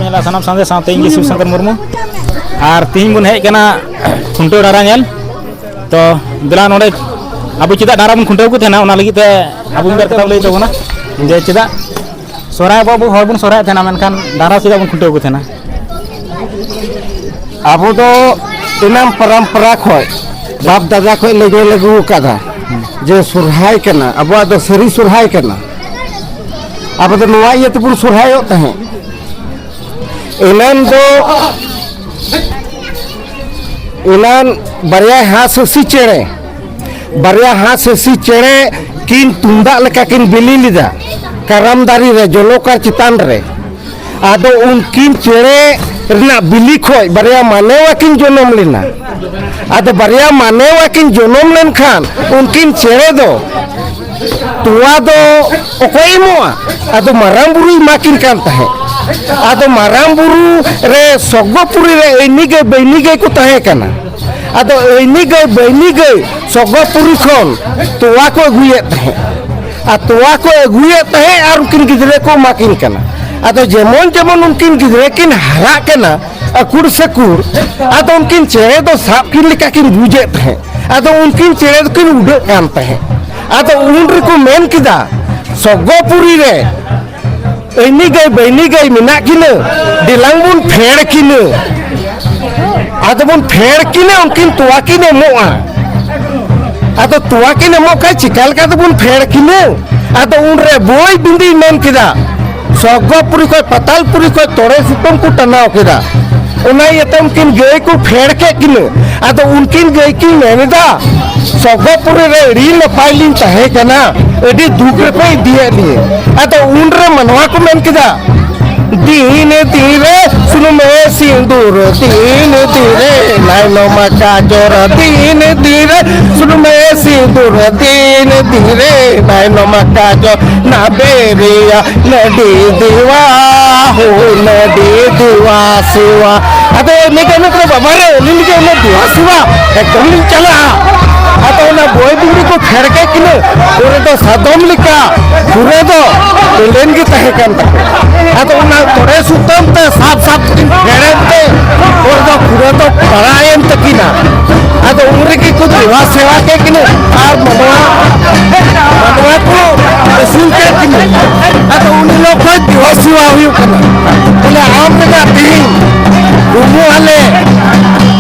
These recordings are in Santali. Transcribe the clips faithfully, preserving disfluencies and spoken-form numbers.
ᱧᱮᱞᱟ ᱥᱟᱱᱟᱢ ᱥᱟᱶᱛᱮ, ᱥᱟᱶᱛᱮ ᱤᱧ ᱜᱮ ᱥᱤᱵ ᱥᱚᱝᱠᱚᱨ ᱢᱩᱨᱢᱩ᱾ ᱟᱨ ᱛᱤᱦᱤᱧ ᱵᱚᱱ ᱦᱮᱡ ᱟᱠᱟᱱᱟ ᱠᱷᱩᱱᱴᱟᱹᱣ ᱰᱟᱝᱨᱟ ᱧᱮᱞ᱾ ᱛᱚ ᱫᱮᱞᱟ ᱱᱚᱰᱮ ᱟᱵᱚ ᱪᱮᱫᱟᱜ ᱰᱟᱝᱨᱟ ᱵᱚᱱ ᱠᱷᱩᱱᱴᱟᱹᱣ ᱠᱚ ᱛᱟᱦᱮᱱᱟ, ᱚᱱᱟ ᱞᱟᱹᱜᱤᱫ ᱛᱮ ᱟᱵᱚ ᱢᱤᱫ ᱵᱟᱨ ᱠᱟᱛᱷᱟ ᱵᱚᱱ ᱞᱟᱹᱭ ᱛᱟᱵᱚᱱᱟ ᱡᱮ ᱪᱮᱫᱟᱜ ᱥᱚᱦᱨᱟᱭ ᱟᱵᱚ, ᱟᱵᱚ ᱦᱚᱲ ᱵᱚᱱ ᱥᱚᱦᱨᱟᱭᱚᱜ ᱛᱟᱦᱮᱱᱟ, ᱢᱮᱱᱠᱷᱟᱱ ᱰᱟᱝᱨᱟ ᱪᱮᱫᱟᱜ ᱵᱚᱱ ᱠᱷᱩᱱᱴᱟᱹᱣ ᱠᱚ ᱛᱟᱦᱮᱱᱟ? ᱟᱵᱚ ᱫᱚ ᱮᱱᱟᱢ ᱯᱟᱨᱟᱢᱯᱟᱨᱟ ᱠᱷᱚᱡ, ᱵᱟᱯ ᱫᱟᱫᱟ ᱠᱷᱚᱡ ᱞᱮ ᱧᱮᱞ ᱟᱹᱜᱩ ᱟᱠᱟᱫᱟ ᱡᱮ ᱥᱚᱨᱦᱟᱭ ᱠᱟᱱᱟ, ᱟᱵᱚᱣᱟᱜ ᱫᱚ ᱥᱟᱹᱨᱤ ᱥᱚᱨᱦᱟᱭ ᱠᱟᱱᱟ᱾ ᱟᱵᱚ ᱫᱚ ᱱᱚᱣᱟ ᱤᱭᱟᱹ ᱛᱮᱵᱚᱱ ᱥᱚᱨᱦᱟᱭᱚᱜ ᱛᱟᱦᱮᱸᱫ᱾ ᱮᱱᱟᱱ ᱫᱚ, ᱮᱱᱟᱱ ᱵᱟᱨᱭᱟ ᱦᱟᱸᱥ ᱦᱟᱹᱥᱤ ᱪᱮᱬᱮ, ᱵᱟᱨᱭᱟ ᱦᱟᱸᱥ ᱦᱟᱹᱥᱤ ᱪᱮᱬᱮ ᱠᱤᱱ ᱛᱩᱢᱫᱟᱜ ᱞᱮᱠᱟ ᱠᱤᱱ ᱵᱤᱞᱤ ᱞᱮᱫᱟ ᱠᱟᱨᱟᱢ ᱫᱟᱨᱮ ᱨᱮ, ᱡᱚᱱᱚᱠᱟᱨ ᱪᱮᱛᱟᱱ ᱨᱮ᱾ ᱟᱫᱚ ᱩᱱᱠᱤᱱ ᱪᱮᱬᱮ ᱨᱮᱱᱟᱜ ᱵᱤᱞᱤ ᱠᱷᱚᱡ ᱵᱟᱨᱭᱟ ᱢᱟᱱᱮᱣᱟ ᱠᱤᱱ ᱡᱚᱱᱚᱢ ᱞᱮᱱᱟ᱾ ᱟᱫᱚ ᱵᱟᱨᱭᱟ ᱢᱟᱱᱮᱣᱟ ᱠᱤᱱ ᱡᱚᱱᱚᱢ ᱞᱮᱱᱠᱷᱟᱱ ᱩᱱᱠᱤᱱ ᱪᱮᱬᱮ ᱫᱚ ᱛᱚᱣᱟ ᱫᱚ ᱚᱠᱚᱭ ᱮᱢᱚᱜᱼᱟ? ᱟᱫᱚ ᱢᱟᱨᱟᱝ ᱵᱩᱨᱩᱭ ᱮᱢᱟ ᱠᱤᱱ ᱠᱟᱱ ᱛᱟᱦᱮᱸᱫ᱾ ᱟᱫᱚ ᱢᱟᱨᱟᱝ ᱵᱩᱨᱩ ᱨᱮ ᱥᱚᱜᱚᱯᱩᱨᱤ ᱨᱮ ᱟᱹᱭᱱᱤ ᱜᱟᱹᱭ ᱵᱟᱹᱭᱱᱤ ᱜᱟᱹᱭ ᱠᱚ ᱛᱟᱦᱮᱸ ᱠᱟᱱᱟ᱾ ᱟᱫᱚ ᱟᱹᱭᱱᱤ ᱜᱟᱹᱭ ᱵᱟᱹᱭᱱᱤ ᱜᱟᱹᱭ ᱥᱚᱜᱚᱯᱩᱨᱤ ᱠᱷᱚᱱ ᱛᱚᱣᱟ ᱠᱚ ᱟᱹᱜᱩᱭᱮᱫ ᱛᱟᱦᱮᱸᱫ᱾ ᱟᱨ ᱛᱚᱣᱟ ᱠᱚ ᱟᱹᱜᱩᱭᱮᱫ ᱛᱟᱦᱮᱸᱫ ᱟᱨ ᱩᱱᱠᱤᱱ ᱜᱤᱫᱽᱨᱟᱹ ᱠᱚ ᱮᱢᱟ ᱠᱤᱱ ᱠᱟᱱᱟ᱾ ᱟᱫᱚ ᱡᱮᱢᱚᱱ ᱡᱮᱢᱚᱱ ᱩᱱᱠᱤᱱ ᱜᱤᱫᱽᱨᱟᱹ ᱠᱤᱱ ᱦᱟᱨᱟᱜ ᱠᱟᱱᱟ, ᱟᱹᱠᱩᱲ ᱥᱟᱹᱠᱩᱲ, ᱟᱫᱚ ᱩᱱᱠᱤᱱ ᱪᱮᱬᱮ ᱫᱚ ᱥᱟᱵ ᱠᱤᱱ ᱞᱮᱠᱟ ᱠᱤᱱ ᱵᱩᱡᱮᱫ ᱛᱟᱦᱮᱸᱫ᱾ ᱟᱫᱚ ᱩᱱᱠᱤᱱ ᱪᱮᱬᱮ ᱫᱚᱠᱤᱱ ᱩᱰᱟᱹᱜ ᱠᱟᱱ ᱛᱟᱦᱮᱸᱫ᱾ ᱟᱫᱚ ᱩᱱ ᱨᱮᱠᱚ ᱢᱮᱱ ᱠᱮᱫᱟ, ᱥᱚᱜᱚᱯᱩᱨᱤ ᱨᱮ ᱟᱹᱭᱱᱤ ᱜᱟᱹᱭ ᱵᱟᱹᱭᱱᱤ ᱜᱟᱹᱭ ᱢᱮᱱᱟᱜ ᱠᱤᱱᱟᱹ, ᱫᱮᱞᱟᱝ ᱵᱚᱱ ᱯᱷᱮᱲ ᱠᱤᱱᱟᱹ᱾ ᱟᱫᱚ ᱵᱚᱱ ᱯᱷᱮᱲ ᱠᱤᱱᱟᱹ, ᱩᱱᱠᱤᱱ ᱛᱚᱣᱟ ᱠᱤᱱ ᱮᱢᱚᱜᱼᱟ᱾ ᱟᱫᱚ ᱛᱚᱣᱟ ᱠᱤᱱ ᱮᱢᱚᱜ ᱠᱷᱟᱡ ᱪᱤᱠᱟ ᱞᱮᱠᱟ ᱛᱮᱵᱚᱱ ᱯᱷᱮᱲ ᱠᱤᱱᱟᱹ? ᱟᱫᱚ ᱩᱱᱨᱮ ᱵᱳᱭ ᱵᱤᱸᱫᱤᱭ ᱢᱮᱱ ᱠᱮᱫᱟ, ᱥᱚᱨᱜᱚᱯᱩᱨᱤ ᱠᱷᱚᱡ ᱯᱟᱛᱟᱞᱯᱩᱨᱤ ᱠᱷᱚᱡ ᱛᱚᱲᱮ ᱥᱩᱛᱟᱹᱢ ᱠᱚ ᱴᱟᱱᱟᱣ ᱠᱮᱫᱟ᱾ ᱚᱱᱟ ᱤᱭᱟᱹᱛᱮ ᱩᱱᱠᱤᱱ ᱜᱟᱹᱭ ᱠᱚ ᱯᱷᱮᱲ ᱠᱮᱫ ᱠᱤᱱᱟᱹ᱾ ᱟᱫᱚ ᱩᱱᱠᱤᱱ ᱜᱟᱹᱭ ᱠᱤᱱ ᱢᱮᱱ ᱮᱫᱟ, ᱥᱚᱨᱜᱚᱯᱩᱨᱤ ᱨᱮ ᱟᱹᱰᱤ ᱱᱟᱯᱟᱭ ᱞᱤᱧ ᱛᱟᱦᱮᱸ ᱠᱟᱱᱟ, ᱟᱹᱰᱤ ᱫᱩᱠ ᱨᱮᱯᱮ ᱤᱫᱤᱭᱮᱫ ᱞᱤᱧᱟᱹ᱾ ᱟᱫᱚ ᱩᱱᱨᱮ ᱢᱟᱱᱣᱟ ᱠᱚ ᱢᱮᱱ ᱠᱮᱫᱟ, ᱫᱤᱱ ᱫᱤᱱ ᱨᱮ ᱥᱩᱱᱩᱢ ᱮ ᱥᱤᱸᱫᱩᱨ, ᱫᱤᱱ ᱫᱤᱱ ᱨᱮ ᱱᱟᱭᱱᱚᱢ ᱠᱟᱡᱚᱨ, ᱫᱤᱱ ᱫᱤᱱ ᱨᱮ ᱥᱩᱱᱩᱢ ᱮ ᱥᱤᱸᱫᱩᱨ, ᱫᱤᱱ ᱫᱤᱱ ᱨᱮ ᱱᱟᱭᱱᱚᱢ ᱠᱟᱡᱚᱨ, ᱱᱟᱵᱮᱨᱤᱭᱟ ᱱᱟᱹᱰᱤ ᱫᱤᱣᱟ ᱦᱳ ᱱᱟᱹᱰᱤ ᱫᱤᱣᱟ ᱥᱤᱣᱟ᱾ ᱟᱫᱚ ᱱᱤᱝᱠᱟᱹ ᱱᱤᱝᱠᱟᱹ ᱵᱟᱵᱟ ᱨᱮ, ᱩᱱᱤ ᱱᱤᱝᱠᱟᱹ ᱩᱱᱟᱹᱜ ᱫᱤᱣᱟ ᱥᱤᱣᱟ, ᱮᱠᱫᱚᱢ ᱞᱤᱧ ᱪᱟᱞᱟᱜᱼᱟ᱾ ᱟᱫᱚ ᱚᱱᱟ ᱵᱚᱭ ᱵᱩᱦᱲᱤ ᱠᱚ ᱯᱷᱮᱲ ᱠᱮᱫ ᱠᱤᱱᱟᱹ, ᱠᱚᱨᱮ ᱫᱚ ᱥᱟᱫᱚᱢ ᱞᱮᱠᱟ ᱯᱩᱨᱟᱹ ᱫᱚ ᱵᱮᱞᱮᱱ ᱜᱮ ᱛᱟᱦᱮᱸ ᱠᱟᱱ ᱛᱟᱠᱚᱣᱟ᱾ ᱟᱫᱚ ᱚᱱᱟ ᱛᱚᱲᱮ ᱥᱩᱛᱟᱹᱢ ᱛᱮ ᱥᱟᱵ ᱥᱟᱵ ᱠᱤᱱ ᱯᱷᱮᱲᱮᱱ ᱛᱮ ᱠᱚᱨᱮ ᱫᱚ ᱯᱩᱨᱟᱹ ᱫᱚ ᱯᱟᱲᱟᱣᱮᱱ ᱛᱟᱹᱠᱤᱱᱟ᱾ ᱟᱫᱚ ᱩᱱ ᱨᱮᱜᱮ ᱠᱚ ᱫᱮᱵᱟ ᱥᱮᱵᱟ ᱠᱮᱫ ᱠᱤᱱᱟᱹ ᱟᱨ ᱢᱟᱱᱣᱟ, ᱢᱟᱱᱣᱟ ᱠᱚ ᱟᱹᱥᱩᱞ ᱠᱮᱫ ᱠᱤᱱᱟᱹ᱾ ᱟᱫᱚ ᱩᱱ ᱦᱤᱞᱳᱜ ᱠᱷᱚᱡ ᱫᱮᱵᱟ ᱥᱮᱵᱟ ᱦᱩᱭᱩᱜ ᱠᱟᱱᱟ᱾ ᱵᱚᱞᱮ ᱟᱢ ᱨᱮᱱᱟᱜ ᱛᱮᱦᱤᱧ ᱩᱢᱩᱜ ᱟᱞᱮ,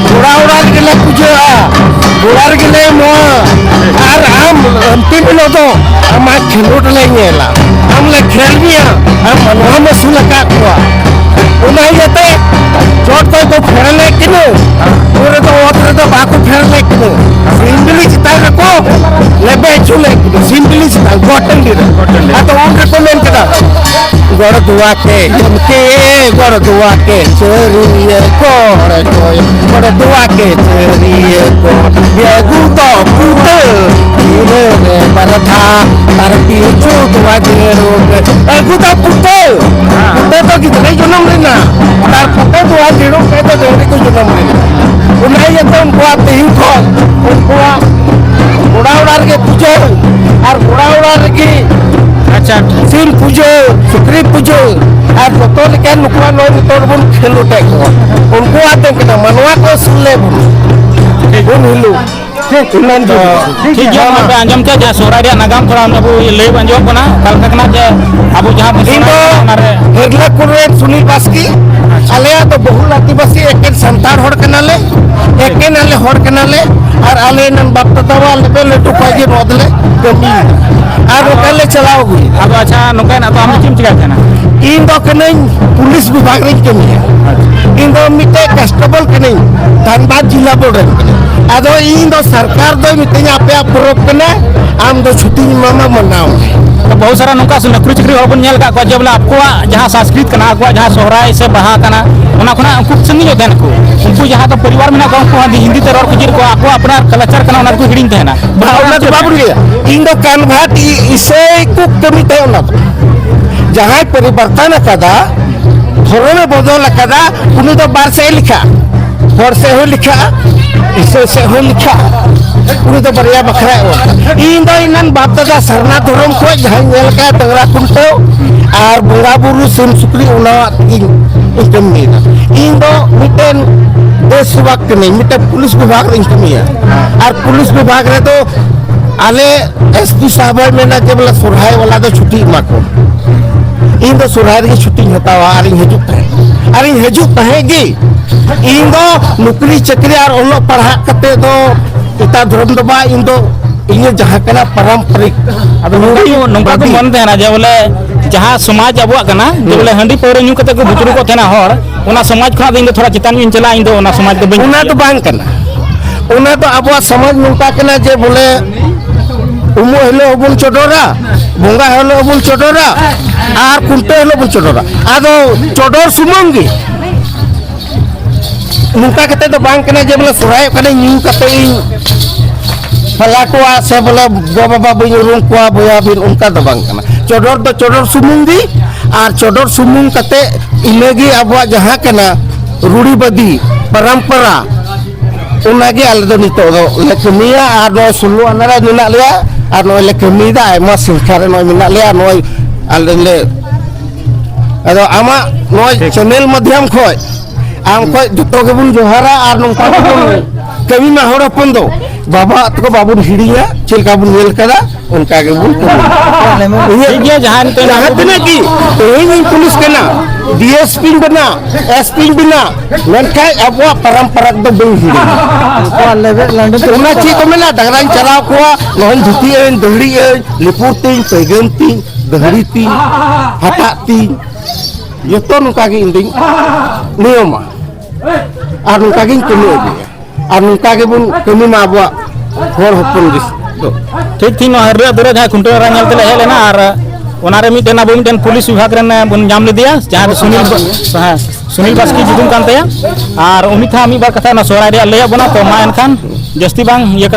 ᱜᱚᱲᱟ ᱚᱲᱟᱜ ᱨᱮᱜᱮ ᱞᱮ ᱯᱩᱡᱟᱹᱜᱼᱟ, ᱜᱚᱲᱟ ᱨᱮᱜᱮ ᱞᱮ ᱮᱢᱚᱜᱼᱟ᱾ ᱟᱨ ᱟᱢ ᱟᱢ ᱛᱤᱱ ᱦᱤᱞᱳᱜ ᱫᱚ ᱟᱢᱟᱜ ᱠᱷᱮᱞᱳᱰ ᱞᱮ ᱧᱮᱞᱟ, ᱟᱢ ᱞᱮ ᱠᱷᱮᱞ ᱢᱮᱭᱟ, ᱟᱢ ᱢᱟᱱᱣᱟᱢ ᱟᱹᱥᱩᱞ ᱟᱠᱟᱫ ᱠᱚᱣᱟ᱾ ᱚᱱᱟ ᱤᱭᱟᱹᱛᱮ ᱪᱚᱴ ᱠᱷᱚᱡ ᱠᱚ ᱯᱷᱮᱰ ᱞᱮᱫ ᱠᱤᱱᱟᱹ, ᱩᱱ ᱨᱮᱫᱚ ᱚᱛ ᱨᱮᱫᱚ ᱵᱟᱠᱚ ᱯᱷᱮᱰ ᱞᱮᱫ ᱠᱤᱱᱟᱹ, ᱥᱤᱢ ᱵᱤᱞᱤ ᱪᱮᱛᱟᱱ ᱨᱮᱠᱚ ᱞᱮᱵᱮᱫ ᱦᱚᱪᱚ ᱞᱮᱫ ᱠᱤᱱᱟᱹ, ᱥᱤᱢ ᱵᱤᱞᱤ ᱪᱮᱛᱟᱱ ᱜᱚᱴ ᱴᱟᱺᱰᱤ ᱨᱮ᱾ ᱟᱫᱚ ᱩᱱ ᱨᱮᱠᱚ ᱢᱮᱱ ᱠᱮᱫᱟ, ᱜᱚᱲ ᱫᱩᱣᱟ ᱠᱮ ᱡᱚᱢ ᱠᱮ, ᱜᱚᱲ ᱫᱩᱣᱟ ᱠᱮ ᱪᱟᱹᱨᱤᱭᱟᱹ ᱠᱚᱲ ᱡᱚᱭ, ᱜᱚᱲ ᱫᱩᱣᱟ ᱠᱮ ᱪᱟᱹᱨᱤᱭᱟᱹ ᱠᱚᱲ, ᱭᱮ ᱜᱩ ᱫᱚ ᱯᱩᱛᱟᱹ, ᱜᱤᱨᱟᱹ ᱨᱮ ᱵᱟᱨᱫᱷᱟ, ᱛᱟᱨ ᱯᱤᱪᱷᱩ ᱫᱩᱣᱟ ᱡᱮᱨᱩ ᱠᱮ, ᱟᱹᱜᱩ ᱫᱚ ᱯᱩᱛᱟᱹ, ᱯᱩᱛᱟᱹ ᱫᱚ ᱜᱤᱫᱽᱨᱟᱹᱭ ᱡᱚᱱᱚᱢ ᱞᱮᱱᱟ, ᱛᱟᱨ ᱯᱩᱛᱟᱹ ᱫᱩᱣᱟ ᱡᱮᱨᱩ ᱠᱮ ᱫᱚ ᱰᱟᱹᱝᱨᱤ ᱠᱚ ᱡᱚᱱᱚᱢ ᱞᱮᱱᱟ᱾ ᱚᱱᱟ ᱤᱭᱟᱹᱛᱮ ᱩᱱᱠᱩᱣᱟᱜ ᱛᱮᱦᱤᱧ ᱠᱷᱚᱱ ᱩᱱᱠᱩᱣᱟᱜ ᱜᱚᱲᱟ ᱚᱲᱟᱜ ᱨᱮᱜᱮ ᱯᱩᱡᱟᱹ ᱟᱨ ᱜᱚᱲᱟ ᱚᱲᱟᱜ ᱨᱮᱜᱮ ᱟᱪᱪᱷᱟ᱾ ᱥᱤᱢ ᱯᱩᱡᱟᱹ, ᱥᱩᱠᱨᱤ ᱯᱩᱡᱟᱹ ᱟᱨ ᱡᱚᱛᱚ ᱞᱮᱠᱟᱱ ᱱᱩᱠᱩᱣᱟᱜ ᱱᱚᱜᱼᱚᱭ ᱱᱤᱛᱚᱜ ᱵᱚᱱ ᱠᱷᱮᱞᱳᱰ ᱮᱫ ᱠᱚᱣᱟ᱾ ᱩᱱᱠᱩᱣᱟᱜ ᱫᱚ ᱠᱟᱱᱟ ᱢᱟᱱᱣᱟ ᱠᱚ ᱟᱹᱥᱩᱞ ᱞᱮᱫ ᱵᱚᱱᱟ᱾ ᱩᱱ ᱦᱤᱞᱳᱜ᱾ ᱴᱷᱤᱠ ᱜᱮᱭᱟ, ᱢᱟ ᱯᱮ ᱟᱸᱡᱚᱢ ᱠᱮᱫ, ᱡᱟᱦᱟᱸ ᱥᱚᱦᱨᱟᱭ ᱨᱮᱭᱟᱜ ᱱᱟᱜᱟᱢ ᱛᱷᱚᱲᱟ ᱚᱱᱟ ᱵᱚ ᱞᱟᱹᱭ ᱟᱸᱡᱚᱢ ᱠᱟᱱᱟ, ᱚᱠᱟ ᱞᱮᱠᱟ ᱠᱟᱱᱟ ᱡᱮ ᱟᱵᱚ ᱡᱟᱦᱟᱸ ᱵᱚᱱ ᱤᱧ ᱫᱚ ᱥᱚᱦᱨᱟᱭ ᱠᱟᱱᱟ, ᱚᱱᱟ ᱨᱮ ᱦᱟᱹᱨᱞᱟᱹ ᱠᱩᱲ ᱨᱮᱱ ᱥᱩᱱᱤᱞ ᱵᱟᱥᱠᱮ᱾ ᱟᱪᱪᱷᱟ᱾ ᱟᱞᱮᱭᱟᱜ ᱫᱚ ᱵᱚᱦᱩᱞ ᱟᱹᱫᱤᱵᱟᱹᱥᱤ ᱮᱠᱮᱱ ᱥᱟᱱᱛᱟᱲ ᱦᱚᱲ ᱠᱟᱱᱟᱞᱮ, ᱮᱠᱮᱱ ᱟᱞᱮ ᱦᱚᱲ ᱠᱟᱱᱟᱞᱮ, ᱟᱨ ᱟᱞᱮ ᱨᱮᱱ ᱵᱟᱯ ᱫᱟᱫᱟ ᱟᱞᱮ ᱫᱚ ᱞᱟᱹᱴᱩ ᱠᱷᱚᱱ ᱜᱮ ᱱᱚᱣᱟ ᱫᱚᱞᱮ ᱠᱟᱹᱢᱤᱭᱮᱫᱟ᱾ ᱟᱨ ᱱᱚᱝᱠᱟ ᱞᱮ ᱪᱟᱞᱟᱣ ᱟᱹᱜᱩᱭᱮᱫᱟ᱾ ᱟᱫᱚ ᱟᱪᱪᱷᱟ, ᱱᱚᱝᱠᱟᱭᱮᱱᱟ ᱛᱚ, ᱟᱢ ᱫᱚ ᱪᱮᱫ ᱮᱢ ᱪᱤᱠᱟᱹᱭ ᱛᱟᱦᱮᱱᱟ? ᱤᱧ ᱫᱚ ᱠᱟᱹᱱᱟᱹᱧ ᱯᱩᱞᱤᱥ ᱵᱤᱵᱷᱟᱜᱽ ᱨᱤᱧ ᱠᱟᱹᱢᱤᱭᱟ᱾ ᱤᱧ ᱫᱚ ᱢᱤᱫᱴᱮᱡ ᱠᱚᱱᱥᱴᱮᱵᱚᱞ ᱠᱟᱹᱱᱟᱹᱧ, ᱫᱷᱟᱱᱵᱟᱫᱽ ᱡᱤᱞᱟ ᱵᱳᱨᱰ ᱨᱮᱱ ᱠᱟᱹᱱᱟᱹᱧ᱾ ᱟᱫᱚ ᱤᱧ ᱫᱚ ᱥᱚᱨᱠᱟᱨ ᱫᱚᱭ ᱢᱤᱛᱟᱹᱧᱟ, "ᱟᱯᱮᱭᱟᱜ ᱯᱚᱨᱚᱵᱽ ᱠᱟᱱᱟ, ᱟᱢ ᱫᱚ ᱪᱷᱩᱴᱤᱧ ᱮᱢᱟᱢᱟ, ᱢᱟᱱᱟᱣ ᱢᱮ᱾" ᱛᱚ, ᱵᱚᱦᱩᱛ ᱥᱟᱨᱟ ᱱᱚᱝᱠᱟ ᱱᱚᱠᱨᱤ ᱪᱟᱹᱠᱨᱤ ᱦᱚᱲ ᱵᱚᱱ ᱧᱮᱞ ᱟᱠᱟᱫ ᱠᱚᱣᱟ ᱡᱮ ᱵᱚᱞᱮ ᱟᱠᱚᱣᱟᱜ ᱡᱟᱦᱟᱸ ᱥᱚᱝᱥᱠᱨᱤᱛ ᱠᱟᱱᱟ, ᱟᱠᱚᱣᱟᱜ ᱡᱟᱦᱟᱸ ᱥᱚᱦᱨᱟᱭ ᱥᱮ ᱵᱟᱦᱟ ᱠᱟᱱᱟ, ᱚᱱᱟ ᱠᱷᱚᱱᱟᱜ ᱩᱱᱠᱩ ᱥᱟᱺᱜᱤᱧᱚᱜ ᱛᱟᱦᱮᱱ ᱠᱚ᱾ ᱩᱱᱠᱩ ᱡᱟᱦᱟᱸ ᱫᱚ ᱯᱚᱨᱤᱵᱟᱨ ᱢᱮᱱᱟᱜ ᱠᱚᱣᱟ, ᱩᱱᱠᱩ ᱦᱚᱸ ᱦᱤᱱᱫᱤ ᱛᱮ ᱨᱚᱲ ᱠᱚ ᱪᱮᱫ ᱟᱠᱚᱣᱟ, ᱟᱠᱚᱣᱟᱜ ᱟᱯᱱᱟᱨ ᱠᱟᱞᱪᱟᱨ ᱠᱟᱱᱟ, ᱚᱱᱟ ᱫᱚᱠᱚ ᱦᱤᱲᱤᱧ ᱛᱟᱦᱮᱱᱟ᱾ ᱵᱟᱝ, ᱚᱱᱟ ᱫᱚ ᱵᱟᱵᱚᱱ ᱞᱟᱹᱭᱟ᱾ ᱤᱧ ᱫᱚ ᱠᱟᱱᱵᱷᱟᱨᱴ ᱤ-, ᱤᱥᱟᱹᱭ ᱠᱚ ᱠᱟᱹᱢᱤ ᱛᱟᱦᱮᱸ ᱚᱱᱟ ᱫᱚ᱾ ᱡᱟᱦᱟᱸᱭ ᱯᱚᱨᱤᱵᱚᱨᱛᱚᱱ ᱟᱠᱟᱫᱟ, ᱫᱷᱚᱨᱚᱢᱮ ᱵᱚᱫᱚᱞ ᱟᱠᱟᱫᱟ, ᱩᱱᱤ ᱫᱚ ᱵᱟᱨ ᱥᱮᱫ ᱮ ᱞᱮᱠᱷᱟᱜᱼᱟ᱾ ᱦᱚᱲ ᱥᱮᱫ ᱦᱚᱸᱭ ᱞᱮᱠᱷᱟᱜᱼᱟ, ᱤᱥᱟᱹᱭ ᱥᱮᱫ ᱦᱚᱸᱭ ᱞᱮᱠᱷᱟᱜᱼᱟ᱾ ᱩᱱᱤ ᱫᱚ ᱵᱟᱨᱭᱟ ᱵᱟᱠᱷᱨᱟᱭ ᱚᱞ ᱠᱟᱫᱟ᱾ ᱤᱧ ᱫᱚ ᱤᱱᱟᱹᱱ ᱵᱟᱯ ᱫᱟᱫᱟ ᱥᱟᱨᱱᱟ ᱫᱷᱚᱨᱚᱢ ᱠᱷᱚᱱ ᱡᱟᱦᱟᱸᱧ ᱧᱮᱞ ᱠᱟᱜᱼᱟ, ᱰᱟᱝᱨᱟ ᱠᱷᱩᱱᱴᱟᱹᱣ ᱟᱨ ᱵᱚᱸᱜᱟ ᱵᱩᱨᱩ ᱥᱤᱢ ᱥᱩᱠᱨᱤ, ᱚᱱᱟ ᱛᱮᱜᱤᱧ ᱠᱟᱹᱢᱤᱭᱮᱫᱟ᱾ ᱤᱧ ᱫᱚ ᱢᱤᱫᱴᱮᱱ ᱫᱮᱥ ᱥᱮᱵᱚᱠ ᱠᱟᱹᱱᱟᱹᱧ, ᱢᱤᱫᱴᱮᱱ ᱯᱩᱞᱤᱥ ᱵᱤᱵᱷᱟᱜᱽ ᱨᱮᱧ ᱠᱟᱹᱢᱤᱭᱟ᱾ ᱟᱨ ᱯᱩᱞᱤᱥ ᱵᱤᱵᱷᱟᱜᱽ ᱨᱮᱫᱚ ᱟᱞᱮ ᱮᱥ ᱯᱤ ᱥᱟᱦᱟᱵ ᱦᱚᱸᱭ ᱢᱮᱱᱟ ᱡᱮ ᱵᱚᱞᱮ ᱥᱚᱨᱦᱟᱭ ᱵᱟᱞᱟ ᱫᱚ ᱪᱷᱩᱴᱤ ᱮᱢᱟ ᱠᱚ᱾ ᱤᱧ ᱫᱚ ᱥᱚᱨᱦᱟᱭ ᱨᱮᱜᱮ ᱪᱷᱩᱴᱤᱧ ᱦᱟᱛᱟᱣᱟ ᱟᱨᱤᱧ ᱦᱤᱡᱩᱜ ᱛᱟᱦᱮᱸᱫ, ᱟᱨᱤᱧ ᱦᱤᱡᱩᱜ ᱛᱟᱦᱮᱸᱫ ᱜᱮ᱾ ᱤᱧ ᱫᱚ ᱱᱚᱠᱨᱤ ᱪᱟᱹᱠᱨᱤ ᱟᱨ ᱚᱞᱚᱜ ᱯᱟᱲᱦᱟᱜ ᱠᱟᱛᱮ ᱫᱚ ᱮᱴᱟᱜ ᱫᱷᱚᱨᱚᱢ ᱫᱚ ᱵᱟᱝ, ᱤᱧ ᱫᱚ ᱤᱧᱟᱹᱜ ᱡᱟᱦᱟᱸ ᱠᱟᱱᱟ ᱯᱟᱨᱟᱢᱯᱚᱨᱤᱠ᱾ ᱟᱫᱚ ᱱᱚᱝᱠᱟ ᱠᱚ, ᱱᱚᱝᱠᱟ ᱠᱚ ᱢᱚᱱ ᱛᱟᱦᱮᱱᱟ ᱡᱮ ᱵᱚᱞᱮ ᱡᱟᱦᱟᱸ ᱥᱚᱢᱟᱡᱽ ᱟᱵᱚᱣᱟᱜ ᱠᱟᱱᱟ, ᱡᱮ ᱵᱚᱞᱮ ᱦᱟᱺᱰᱤ ᱯᱟᱹᱣᱨᱟᱹ ᱧᱩ ᱠᱟᱛᱮ ᱠᱚ ᱵᱩᱡᱽᱨᱩ ᱠᱚ ᱛᱟᱦᱮᱱᱟ ᱦᱚᱲ, ᱚᱱᱟ ᱥᱚᱢᱟᱡᱽ ᱠᱷᱚᱱᱟᱜ ᱫᱚ ᱤᱧ ᱫᱚ ᱛᱷᱚᱲᱟ ᱪᱮᱛᱟᱱ ᱧᱚᱜ ᱤᱧ ᱪᱟᱞᱟᱜᱼᱟ, ᱤᱧ ᱫᱚ ᱚᱱᱟ ᱥᱚᱢᱟᱡᱽ ᱫᱚ ᱵᱟᱹᱧ ᱚᱱᱟ ᱫᱚ ᱵᱟᱝ ᱠᱟᱱᱟ᱾ ᱚᱱᱟ ᱫᱚ ᱟᱵᱚᱣᱟᱜ ᱥᱚᱢᱟᱡᱽ ᱱᱚᱝᱠᱟ ᱠᱟᱱᱟ ᱡᱮ ᱵᱚᱞᱮ ᱩᱢᱩᱜ ᱦᱤᱞᱳᱜ ᱦᱚᱸᱵᱚᱱ ᱪᱚᱰᱚᱨᱟ, ᱵᱚᱸᱜᱟ ᱦᱤᱞᱳᱜ ᱦᱚᱸᱵᱚᱱ ᱪᱚᱰᱚᱨᱟ ᱟᱨ ᱠᱷᱩᱱᱴᱟᱹᱣ ᱦᱤᱞᱳᱜ ᱵᱚᱱ ᱪᱚᱰᱚᱨᱟ᱾ ᱟᱫᱚ ᱪᱚᱰᱚᱨ ᱥᱩᱢᱩᱝ ᱜᱮ᱾ ᱱᱚᱝᱠᱟ ᱠᱟᱛᱮ ᱫᱚ ᱵᱟᱝ ᱠᱟᱱᱟ ᱡᱮ ᱵᱚᱞᱮ ᱥᱚᱨᱦᱟᱭᱚᱜ ᱠᱟᱹᱱᱟᱹᱧ ᱧᱩ ᱠᱟᱛᱮ ᱤᱧ ᱯᱟᱞᱟᱴᱚᱜᱼᱟ ᱥᱮ ᱵᱚᱞᱮ ᱜᱚ ᱵᱟᱵᱟ ᱵᱟᱹᱧ ᱩᱨᱩᱢ ᱠᱚᱣᱟ, ᱵᱚᱭᱦᱟ ᱵᱤᱱ, ᱚᱱᱠᱟ ᱫᱚ ᱵᱟᱝ ᱠᱟᱱᱟ᱾ ᱪᱚᱰᱚᱨ ᱫᱚ ᱪᱚᱰᱚᱨ ᱥᱩᱢᱩᱝ ᱜᱮ, ᱟᱨ ᱪᱚᱰᱚᱨ ᱥᱩᱢᱩᱝ ᱠᱟᱛᱮ ᱤᱱᱟᱹᱜᱮ ᱟᱵᱚᱣᱟᱜ ᱡᱟᱦᱟᱸ ᱠᱟᱱᱟ ᱨᱩᱲᱤ ᱵᱟᱹᱫᱤ ᱯᱚᱨᱚᱢᱯᱚᱨᱟ, ᱚᱱᱟᱜᱮ ᱟᱞᱮ ᱫᱚ ᱱᱤᱛᱚᱜ ᱫᱚ ᱞᱮ ᱠᱟᱹᱢᱤᱭᱟ᱾ ᱟᱨ ᱱᱚᱜᱼᱚᱭ ᱥᱳᱞᱞᱳ ᱟᱱᱟ ᱨᱮ ᱢᱮᱱᱟᱜ ᱞᱮᱭᱟ, ᱟᱨ ᱱᱚᱜᱼᱚᱭ ᱞᱮ ᱠᱟᱹᱢᱤᱭᱮᱫᱟ, ᱟᱭᱢᱟ ᱥᱚᱝᱠᱷᱟ ᱨᱮ ᱱᱚᱜᱼᱚᱭ ᱢᱮᱱᱟᱜ ᱞᱮᱭᱟ᱾ ᱱᱚᱜᱼᱚᱭ ᱟᱞᱮ ᱞᱮ, ᱟᱫᱚ ᱟᱢᱟᱜ ᱱᱚᱜᱼᱚᱭ ᱴᱷᱤᱠ᱾ ᱪᱮᱱᱮᱞ ᱢᱟᱫᱽᱫᱷᱚᱢ ᱠᱷᱚᱡ ᱟᱢ ᱠᱷᱚᱡ ᱡᱚᱛᱚ ᱜᱮᱵᱚᱱ ᱡᱚᱦᱟᱨᱟ, ᱟᱨ ᱱᱚᱝᱠᱟ ᱜᱮᱵᱚᱱ ᱠᱟᱹᱢᱤ ᱢᱟ᱾ ᱦᱚᱲ ᱦᱚᱯᱚᱱ ᱫᱚ ᱵᱟᱵᱟ ᱛᱟᱠᱚ ᱵᱟᱵᱚᱱ ᱦᱤᱲᱤᱧᱟ, ᱪᱮᱫ ᱞᱮᱠᱟ ᱵᱚᱱ ᱧᱮᱞ ᱠᱟᱫᱟ ᱚᱱᱠᱟ ᱜᱮᱵᱚᱱ ᱠᱟᱹᱢᱤᱭᱟ᱾ ᱤᱧᱟᱹᱜ ᱴᱷᱤᱠ ᱜᱮᱭᱟ, ᱡᱟᱦᱟᱸ ᱱᱤᱛᱚᱜ ᱡᱟᱦᱟᱸ ᱛᱤᱱᱟᱹᱜ ᱜᱮ ᱛᱮᱦᱮᱧ ᱤᱧ ᱯᱩᱞᱤᱥ ᱠᱟᱱᱟ, ᱰᱤ ᱮᱥ ᱯᱤᱧ ᱵᱮᱱᱟ, ᱮᱥ ᱯᱤᱧ ᱵᱮᱱᱟ, ᱢᱮᱱᱠᱷᱟᱱ ᱟᱵᱚᱣᱟᱜ ᱯᱟᱨᱟᱢᱯᱟᱨᱟ ᱫᱚ ᱵᱟᱹᱧ ᱦᱤᱲᱤᱧᱟ᱾ ᱩᱱᱠᱩᱣᱟᱜ ᱞᱮᱵᱮᱫ ᱞᱟᱹᱰᱩ ᱫᱚ ᱚᱱᱟ ᱪᱮᱫ ᱠᱚ ᱢᱮᱱᱟ, ᱰᱟᱝᱨᱟᱧ ᱪᱟᱨᱟᱣ ᱠᱚᱣᱟ, ᱱᱚᱜᱼᱚᱭ ᱫᱷᱩᱛᱤ ᱟᱹᱧ, ᱫᱟᱹᱦᱲᱤ ᱟᱹᱧ, ᱞᱤᱯᱩᱨ ᱛᱤᱧ, ᱯᱟᱹᱭᱜᱟᱹᱱ ᱛᱤᱧ, ᱫᱟᱹᱦᱲᱤ ᱛᱤᱧ, ᱦᱟᱴᱟᱜ ᱛᱤᱧ, ᱡᱚᱛᱚ ᱱᱚᱝᱠᱟ ᱜᱮ ᱤᱧ ᱫᱩᱧ ᱱᱤᱭᱚᱢᱟ᱾ ᱟᱨ ᱱᱚᱝᱠᱟ ᱜᱤᱧ ᱠᱟᱹᱢᱤ ᱟᱹᱜᱩᱭᱟ᱾ ᱟᱨ ᱱᱚᱝᱠᱟ ᱜᱮᱵᱚᱱ ᱠᱟᱹᱢᱤ ᱢᱟ ᱟᱵᱚᱣᱟᱜ ᱦᱚᱲ ᱦᱚᱯᱚᱱ ᱫᱚ᱾ ᱴᱷᱤᱠ, ᱴᱷᱤᱠ, ᱱᱚᱣᱟ ᱦᱟᱹᱨᱭᱟᱹ ᱫᱩᱨᱟᱹ ᱡᱟᱦᱟᱸ ᱠᱷᱩᱱᱴᱟᱹᱣ ᱰᱟᱝᱨᱟ ᱧᱮᱞ ᱛᱮᱞᱮ ᱦᱮᱡ ᱞᱮᱱᱟ, ᱟᱨ ᱚᱱᱟᱨᱮ ᱢᱤᱫᱴᱮᱱ ᱟᱵᱚ ᱢᱤᱫᱴᱮᱱ ᱯᱩᱞᱤᱥ ᱵᱤᱵᱷᱟᱜᱽ ᱨᱮᱱ ᱵᱚᱱ ᱧᱟᱢ ᱞᱮᱫᱮᱭᱟ, ᱡᱟᱦᱟᱸ ᱫᱚ ᱥᱩᱱᱤᱞ ᱵᱟ-, ᱦᱮᱸ, ᱥᱩᱱᱤᱞ ᱵᱟᱥᱠᱮ ᱧᱩᱛᱩᱢ ᱠᱟᱱ ᱛᱟᱭᱟ᱾ ᱟᱨ ᱩᱱᱤ ᱴᱷᱮᱱ ᱢᱤᱫ ᱵᱟᱨ ᱠᱟᱛᱷᱟ ᱚᱱᱟ ᱥᱚᱦᱨᱟᱭ ᱨᱮᱭᱟᱜ ᱞᱟᱹᱭ ᱟᱵᱚᱱᱟ᱾ ᱛᱚ ᱢᱟ ᱮᱱᱠᱷᱟᱱ ᱡᱟᱹᱥᱛᱤ ᱵᱟᱝ ᱤᱭᱟᱹ